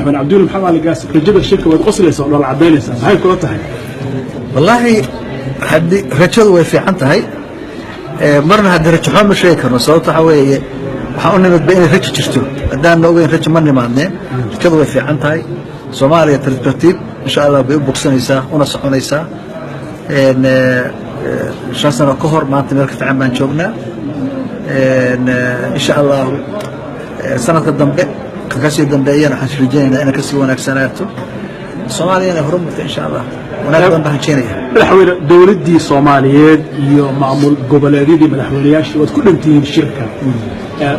Madaxweyne Cabdiweli Maxamed Cali Gaas, rajada shirka waad qoslaysaa oo dhoola cadaynaysaa, maxay kula tahay? Wallaahi, haddii rajadu way fiican tahay, marna haddii rajo xumo ma sheegi karno. Sababto waxaa weeye, waxaan u nimidba inay rajo jirto. Haddaan na ogeyn, rajo ma nimaadneen. Rajadu way fiican tahay. Soomaaliya tartiib tartiib, insha Allah, bay u bogsanaysaa una soconaysaa. 5 sano ka hor maanta meel ka fiican baan joognaa, insha Allahu. Sanadka dambe ka kasii dambeeyana waxaan rajaynaynaa inay kasii wanaagsanaato, Soomaaliyana horumarta, insha Allah. Wanaag badan baan rajaynaya. Madaxweyne, dowladdii Soomaaliyeed iyo maamul goboleedyadii, madaxweynayaashii waad ku dhantihiin shirka.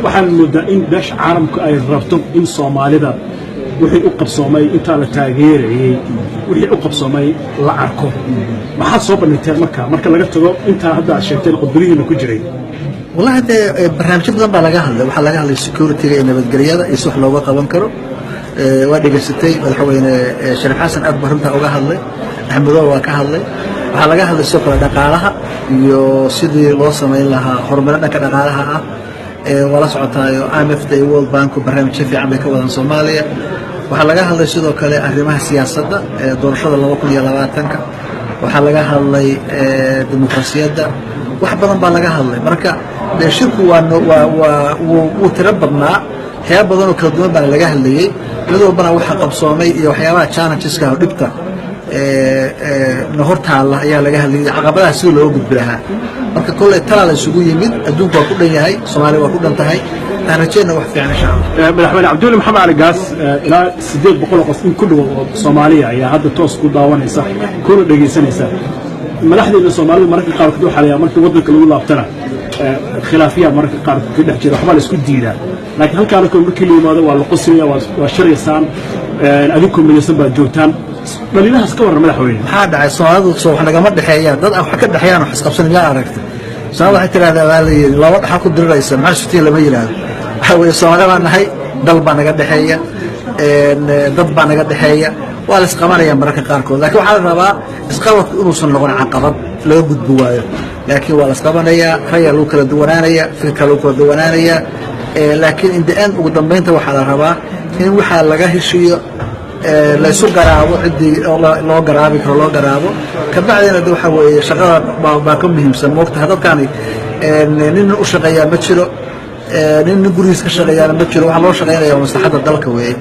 Waxaan moodaa in beesha caalamku ay rabto in Soomaalida wixii u qabsoomay intaa la taageerayey, wixii u qabsoomay la arko. Maxaad soo bandhigteen marka laga tago intaa hadda aad sheegteen khudbadihiina ku jiray? Wallahi dee, barnaamijyo badan baa laga hadlay. Waxaa laga hadlay security-ga iyo nabadgelyada iyo si wax looga qaban karo. Waa dhegaysatay, Madaxweyne Shariif Xasan aad buu arrintaa uga hadlay, Axmedow waa ka hadlay. Waxaa laga hadlay sidoo kale dhaqaalaha iyo sidii loo samayn lahaa horumarin dhanka dhaqaalaha ah. Waa la socotaayo IMF iyo World Banku barnaamijyo fiican bay ka wadaan Soomaaliya. Waxaa laga hadlay sidoo kale arrimaha siyaasadda, doorashada 2020-ka. Waxaa laga hadlay dimuqraasiyadda. Wax badan baa laga hadlay. Marka dee shirku waa waa waa wuu tiro badnaa, waxyaaba badan oo kala duwan baana laga hadlayey. Mid walbana waxa qabsoomay iyo waxyaabaha challengeska oo dhibta na hor taalla ayaa laga hadlayay, caqabadaha sidii looga gudbi lahaa. Marka kolley talaa la isugu yimid, adduunku waa ku dhan yahay, Soomaaliya waa ku dhan tahay. Waxaan rajayna wax fiican, insha Allah. Madaxweyne Cabdiweli Maxamed Cali Gaas, ilaa 800 oo qof in ku dhow oo Soomaaliya ayaa hadda toos ku daawanaysa kuna dhegaysanaysa. Madaxdeena Soomaalida mararka qaarkood waxaa la yaaba markii waddanka lagu laabtana khilaafiyaa mararka qaarkood ka dhex jira, waxbaa la isku diidaa. Laakiin halkaana kale markii la yimaado waa la qoslaya, waa shiraysaan, adinkoo midaysan baad joogtaan. Dhaliilahaas ka warran, madaxweyne. Maxaa dhacay? Soomaalidu soo wax nagama dhexeeyaan? Dad wax ka dhexeeyaan, wax isqabsan miyaa aragtay? Soomaalida waxay tidhahdaa, waa la yidhi, laba dhaxal ku diriraysa maxaa sutiin lama yidhaahdo. Waxaa weeye, Soomaali baa nahay, dal baa naga dhexeeya, dad baa naga dhexeeya. Waa la isqabanaya mararka qaarkood, laakiin waxaa la rabaa isqabadku inuusan noqon caqabad laga gudbi waayo. Laakiin waa la isqabanayaa, rayaa lagu kala duwanaanaya, fikirka lagu kala duwanaanaya, laakiin in the end, ugu dambeynta, waxaa la rabaa in waxaa laga heshiiyo, laysu garaabo, ciddii loo garaabi karo loo garaabo. Kabacdina de waxaa weeye shaqada baa ka muhiimsan. Moogtaha, dadkani nin u shaqeeyaa ma jiro, nin gurigiis ka shaqeeyaana ma jiro. Waxaa loo shaqeynaya waa maslaxadda dalka weeye.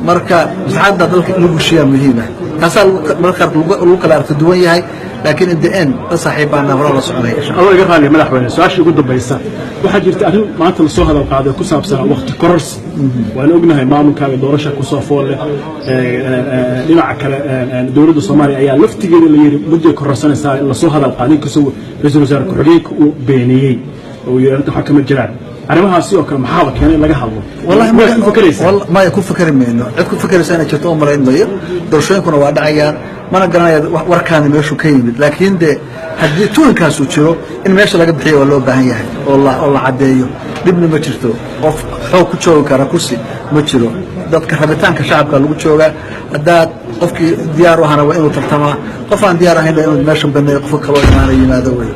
Marka maslaxadda dalka in lagu heshiiyaa muhiima. Taasaa mararka qaar lagu kala aragti duwan yahay, laakiin in the end dad saaxiib baana hore la soconaya, insha Allah. Iga raaliya, madaxweyne, su-aasha ugu dambaysa. Waxaa jirta arrin maanta lasoo hadal qaaday ku saabsan waqti kororsi. Waan ognahay maamulkaaga doorasha kusoo fool leh. Dhinaca kale, dowladda Soomaaliya ayaa laftigeeda la yidhi mudday kororsanaysaa lasoo hadal qaaday, inkastoo ra-iisul wasaare ku-xigeenka uu beeniyey oo yidhi arrinta waxba kama jiraan. Arrimahaasi oo kale maxaaba keenay in laga hadlo? Wallahi Waad ku fakeraysaa? Maya, ku fakeri mayno. Cid ku fakeraysa inay jirto oo malayn mayo. Doorashooyinkuna waa dhacayaan. Mana garanaya warkaani meeshuu ka yimid, laakiin de haddii tuunkaasu jiro, in meesha laga bixiyo waa loo baahan yahay oo la caddeeyo. Dhibna ma jirto. Qof xoog ku joogi kara kursi ma jiro. Dadka rabitaanka shacabka lagu joogaa. Haddaad qofkii diyaar u ahana waa inuu tartamaa, qof aan diyaar ahayn inuu meesha baneeyo, qofka kaloo imaana yimaado wey.